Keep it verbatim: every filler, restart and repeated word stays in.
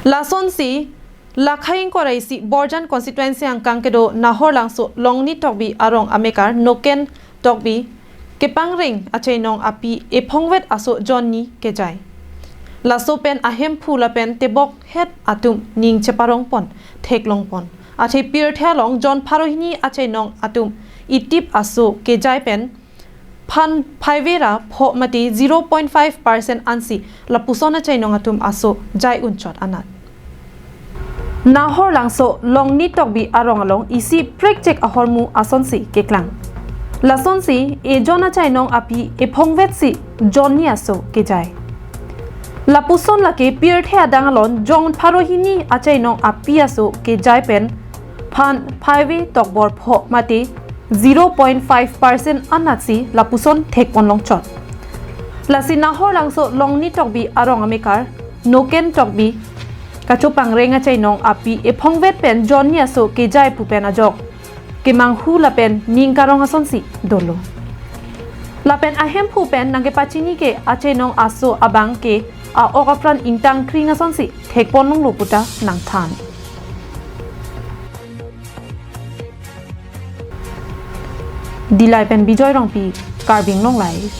Lasonsi, Lakhaing Koraisi Borjan Constituency angkang kedo Nahorlangso Longni Tokbi arong amekar Noken Tokbi kepangreng achainong api ephongvet aso jonni kejai. Laso pen ahemphu lapen tebokhet atum ning cheparongpon, theklongpon. Athe pirthe along jon pharohini achainong atum itip aso kejai pen phan phaivera pho mate zero point five percent ansi lapuson achainong atum aso jai unchot anat. Nahorlangso Longni Tokbi arong along isi prekchek ahormu asonsi keklang. Lasonsi ejon achainong api ephongvetsi jonni aso kejai. Lapuson lake pirthe adang along jon pharohini achainong api aso kejai pen phan phaive tokbor pho mate zero point five percent anatsi lapuson thekpon longchot. Lasi Nahorlangso Longni Tokbi arong amekar Noken Tokbi kachopangreng achainong api ephongvet pen jonni aso kejai pu pen ajok kemanghu lapen ning karong asonsi dolo. Lapen ahemphu pen nangkepachini ke achainong aso abang ke a-ok apran ingtang kring asonsi thekpon longlo puta nangthan. Dillai pen Bijoy Rongpi, Karbi Anglong Live.